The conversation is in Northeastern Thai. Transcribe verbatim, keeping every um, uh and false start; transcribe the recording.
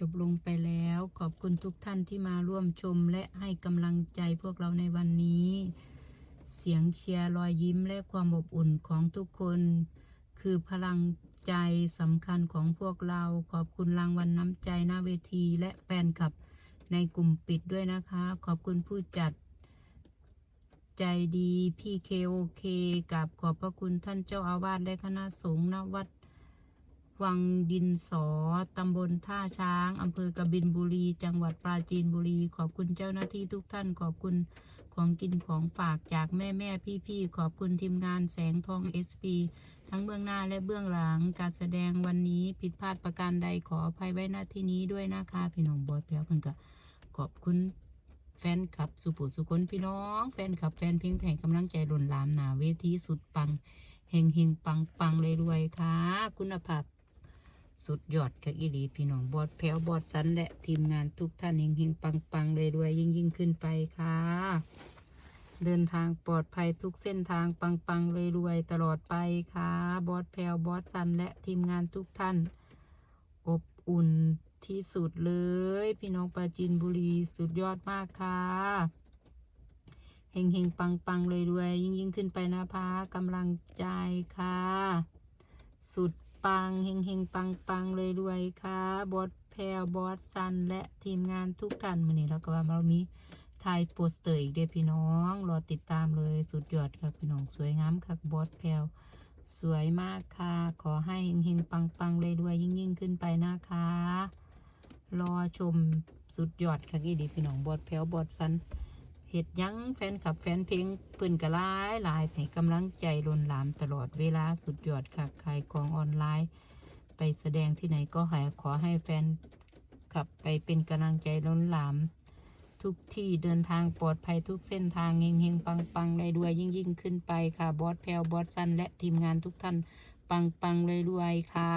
จบลงไปแล้ว ขอบคุณทุกท่านที่มาร่วมชมและให้กำลังใจพวกเราในวันนี้ เสียงเชียร์ รอยยิ้ม และความอบอุ่นของทุกคน คือพลังใจสำคัญของพวกเรา ขอบคุณรางวัลน้ำใจหน้าเวที และแฟนคลับในกลุ่มปิดด้วยนะคะ ขอบคุณผู้จัดใจดี พี่เคโอเค กราบขอบพระคุณท่านเจ้าอาวาสและคณะสงฆ์ ณ วัดวังดินสอ ตำบลท่าช้าง อำเภอกบินบุรี จังหวัดปราจีนบุรี ขอบคุณเจ้าหน้าที่ทุกท่าน ขอบคุณของกินของฝากจากแม่ๆ พี่ๆ ขอบคุณทีมงานแสงทอง เอสพี ทั้งเบื้องหน้าและเบื้องหลัง การแสดงวันนี้ผิดพลาดประการใดขออภัยไว้ณที่นี้ด้วยนะคะ พี่น้อง บอสแพ้วเพิ่นก็ขอบคุณแฟนคลับสู่ผู้สู่คน พี่น้อง แฟนคลับแฟนเพลง ให้กำลังใจล้นหลามหน้าเวที สุดปัง เฮงเฮงปังปังรวยๆ ค่ะ คุณภาพสุดยอดค่ะอีหลี พี่น้อง บอสแพ้ว บอสสัน และทีมงานทุกท่าน เฮงเฮงปังปังรวยๆ ยิ่งๆ ขึ้นไปค่ะ เดินทางปลอดภัยทุกเส้นทาง ปังปังรวยๆ ตลอดไปค่ะ บอสแพ้ว บอสสัน และทีมงานทุกท่าน อบอุ่นที่สุดเลย พี่น้องปราจีนบุรี สุดยอดมากค่ะ เฮงเฮงปังปังรวยๆ ยิ่งๆ ขึ้นไปนะคะ กำลังใจค่ะ สุดปัง เฮงเฮงปังปังรวยๆ ค่ะ บอสแพ้ว บอสสัน และทีมงานทุกท่าน มื้อนี้เราก็ว่าเรามีถ่ายโปสเตอร์อีกเด้อพี่น้อง รอติดตามเลย สุดยอดค่ะพี่น้อง สวยงามคัก บอสแพ้ว สวยมากค่ะ ขอให้เฮงเฮงปังปังรวยๆ ยิ่งๆ ขึ้นไปนะคะ รอชม สุดยอดคักอีหลีพี่น้อง บอสแพ้ว บอสสัน เฮ็ดหยังแฟนคลับแฟนเพลงเพิ่นก็หลายหลาย ให้กำลังใจล้นหลามตลอดเวลา สุดยอดคัก ขายของออนไลน์ ไปแสดงที่ไหนก็ให้ ขอให้แฟนคลับไปเป็นกำลังใจล้นหลาม ทุกที่ เดินทางปลอดภัยทุกเส้นทาง เฮงเฮงปังปังรวยๆ ยิ่งๆ ขึ้นไปค่ะ บอสแพ้ว บอสสัน และทีมงานทุกท่าน ปังปังรวยๆ ค่ะ